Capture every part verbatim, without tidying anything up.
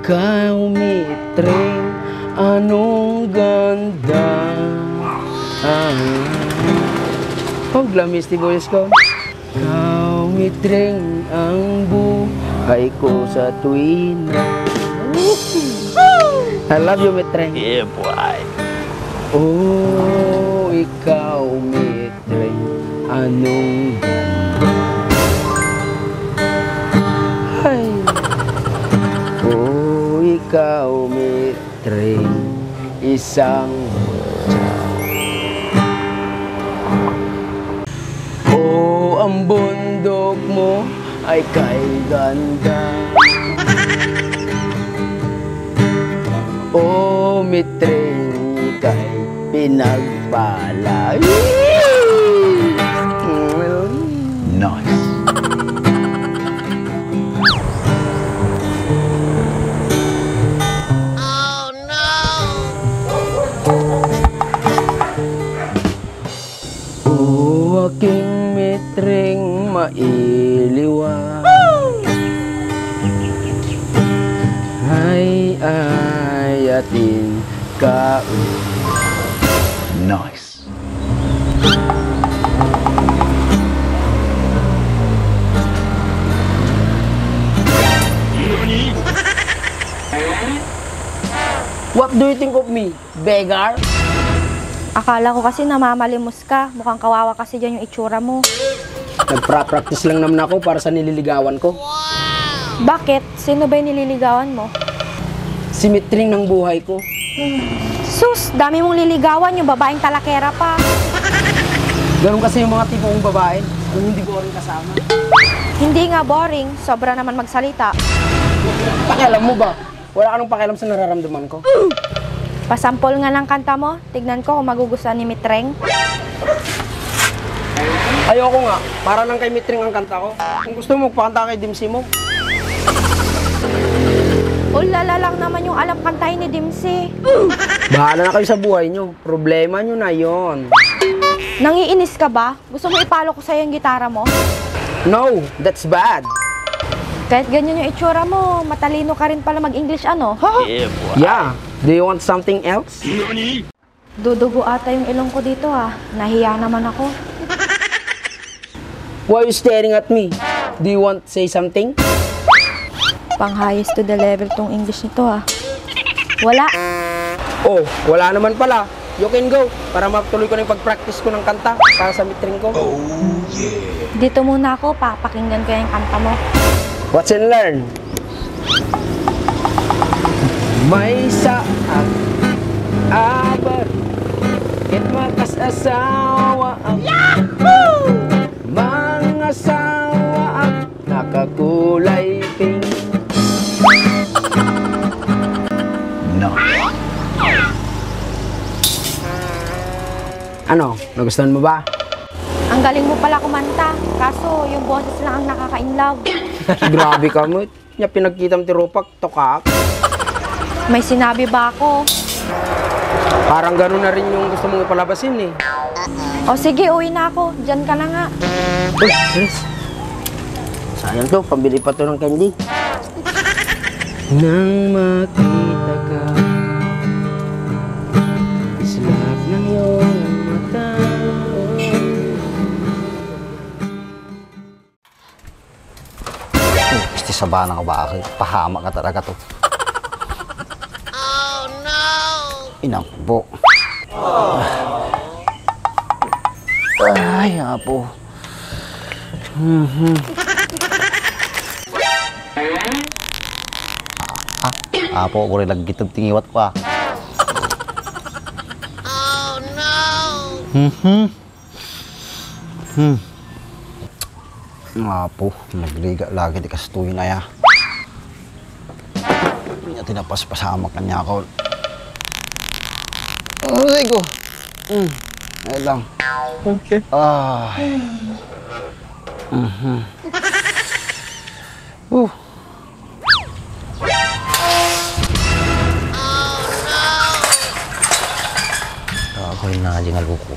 Ikaw, Mitring, anong ganda. Ah. Pag lamis ti boses ko. Ikaw, Mitring, ang buhay ko sa tuwina. I love you, Mitring. Yeah, boy. Oh, ikaw, Mitring, anong ganda. Ay. Oh, ikaw, Mitring, isang O, ang bundok mo ay kay ganda. O, Mitring, ikay pinagpala. Nice. O aking Mitring mailiwa. Ay, ay, atin ka. Nice. What do you think of me? Beggar? Akala ko kasi namamalimos ka. Mukhang kawawa kasi diyan yung itsura mo. Nagpra-practice lang naman ako para sa nililigawan ko. Bakit? Sino ba yung nililigawan mo? Si Mitring ng buhay ko. Sus, dami mong liligawan, yung babaeng talakera pa. Ganun kasi yung mga tipo kong babae, yung hindi boring kasama. Hindi nga boring, sobra naman magsalita. Pakialam mo ba? Wala ka nang pakialam sa nararamdaman ko. Pasampol nga ng kanta mo. Tignan ko kung magugustuhan ni Mitreng. Ayoko nga. Para lang kay Mitreng ang kanta ko. Kung gusto mo, magpakanta kay Dimsi mo. Ulala lang naman yung alam kantahin ni Dimsi. Bahala na kayo sa buhay nyo. Problema nyo na yon. Nangiinis ka ba? Gusto mo ipalo ko sa'yo yung gitara mo? No, that's bad. Kahit ganyan yung itsura mo, matalino ka rin pala mag-English, ano? Yeah, boy. Yeah. Do you want something else? Dudugo ata yung ilong ko dito, ah. Nahiya naman ako. Why are you staring at me? Do you want say something? Pang highest to the level tong English nito, ah. Wala. Oh, wala naman pala. You can go para matuloy ko na yung pag-practice ko ng kanta para sa Mitreng ko. Oh, yeah. Dito muna ako, papakinggan ko yung kanta mo. Watch and learn. May saak, aber, ket makasasawa ak. Yahoo! Mangasawa ak, nakakulay pink. No. Ano, nagustuhan mo ba? Ang galing mo pala kumanta, kaso yung boses lang ang nakaka-inlove. Grabe ka mo. Nya pinagkitam ti rupak, tokak. May sinabi ba ako? Parang ganun na rin yung gusto mong ipalabasin eh. O sige, uwi na ako. Diyan ka na nga. Uy, Chris. Sayang to, pambili pa to ng candy. Nang makita ka, islap ng iyong mata. Oh, peste, sabana nga baket. Pahamak nga talaga to. Oh, no! Inakbo. Ay, apo. Mhm. Ah, apo, buri laggitab ti ngiwat ko, ah. Oh, no! Mhm. Hmm. Apo, nagliga lagi ti kastoy na ya. Nya tinapaspasamak kaniakon. Aray ko. Hmm. Ay lang. Okay. Ah. Mhm. Uh. Ako rin na di nga luko.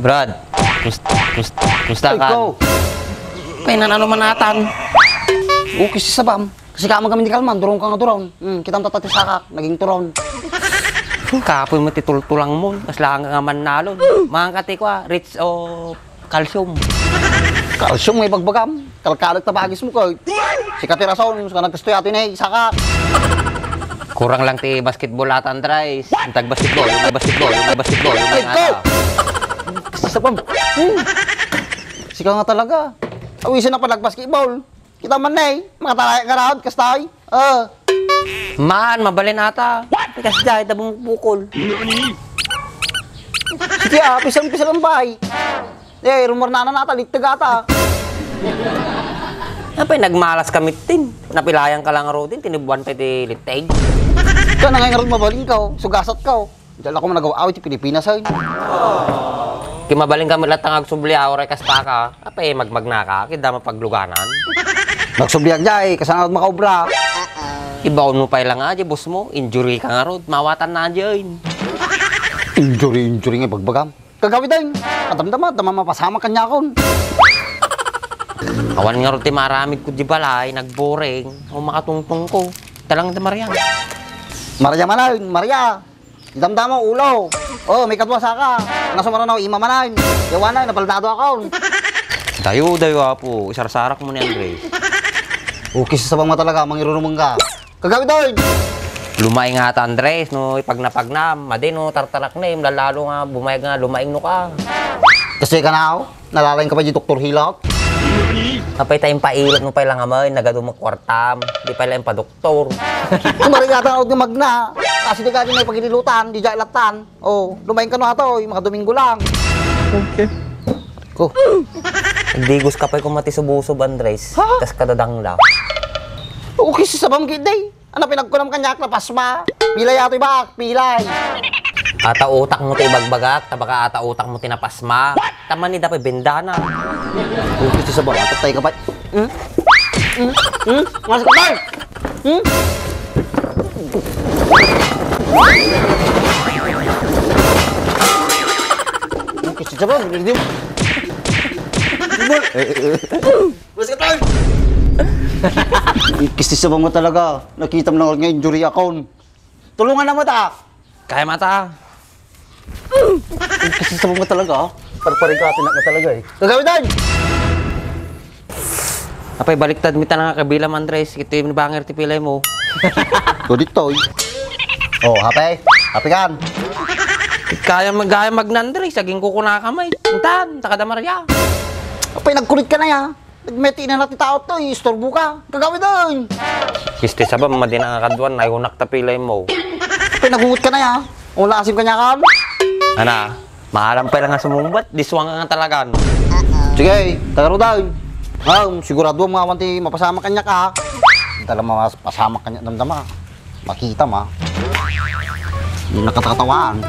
Brad, kust-, kust-, kusta ka? Ikaw. Painan ano man atan. Okay, si sabam. Kasi ka man kami di kalman, durong ka nga durong. Hmm, kitam tata ti sakak, naging turon. Kapoy mo ti tultulang mo, kasla ka nga mannalon. Mga kati ko, ah, rich o calcium. Calcium nga ibagbagam. Kalkalek ta bagis mo, kay. Sika ti rason, sika nagkastoy ati ne, sakak. Kurang lang ti basketball ata, Andres. Ang tag-basketball, yung may basketball, yung may basketball, yung may Ay, ko! ata. Sabam. Hmm. Sika nga talaga. Awisin na pa nagbasketball. Kita man, eh. Makatalaya nga raon, kastay. Ah. Man, mabalin ata. Pikas jay, tabong bukol. Sige, ah, pisang-pisang ang bahay. Eh, rumor na nata, littag ata. Napay nagmalas kami, tin. Napilayan ka lang, Rodin. Tinibuan pa iti littag. Ikaw na nga nga ron mabalin ka, oh. Sugasat ka, oh. Diyan ako managaw-awit ti Pilipinas, ay. Kimabalin kami latta nga agsubli, ah, oray kasta ka. Apay, magmagnaka, kida mapagluganan. Magsubliak jay, kasano makaobra? Ibaon mo pay lang nga, jay, boss mo. Injury ka nga rod, mawatan na jay. Injury, injury nga ibagbagam. Kagawid ay, madamdama, dama mapasamak kanyakon. Awan nga rod ti maramid ko di balay, nagboring, o makatungtong ko. Talang da Maria. Maria man ay, Maria. Damdama, ulo. Oh, may kadwa saka. Nga sumaranaw, ima manan. Yawanay, napaldado akon. Dayo, dayo, apo. Isarsarak mo ni Andres. Ukis sa sabang mo talaga, mangirurumeng ka. Kagawid, oy! Lumaing nga ta, Andres, no, ipagnapagnam. Madi, no, tartarak na, im, lalalo nga, bumayag nga, lumaing no ka. Kasi ka na, oh. Nalalaing ka pa di Doktor Hilak? Apay ta impailot mo pay lang amay, nagadu mo kwartam. Di pay lang impadoktor. Kumarigatan ako di magna. Kasi di ka di may pagililutan, di jay latan. Oh, lumaing ka no ato, yung mga Domingo lang. Okay. Ko. Nagdigos ka pay kung mati subusob, Andres. Ha? Kas kadadangla. Okay, si sabam gid, day. Ano pinagkunam kaniak, napasma? Pilay ato ibak, pilay. Ata utak mo ti ibagbagak, ta baka ata utak mo ti napasma. What? Taman ni dapay bendana. Umpis ti sabang, atatay ka pa. Hmm? Hmm? Hmm? Mas ka pa! Hmm? Umpis ti sabang, hindi mo. Hindi mo. Mas ka pa! Umpis ti sabang mo talaga. Nakita mo na nga injury account. Tulungan na mo ta. Kaya mata. Kasi sa mga talaga, ah. Parparigati na talaga, eh. Gagawin tayo! Apay, baliktad mi ta nga kabilam, Andres. Ito yung banger ti pilay mo. Go dito, eh. Oh, happy? Happy kan? Kaya mag-, kaya magna, Andres. Aging kukuna ka, may. Intan, takada Maria. Apay, nagkulit ka na, ya. Nagmeti na ti tao to, istorbo ka. Kagawid doon. Kisti sabam, madi na nga kaduan, ay unak ta pilay mo. Pinagungot ka na ya. Wala asim ka niya kan. Ana, maalam pa lang nga sumumbat, diswang ka nga talagan. Sige, tagaro daw. Um, sigurado mo awan ti mapasamak kanya ka. Dala mas pasamak kanya damdama. Makita ma. Hindi nakatatawan.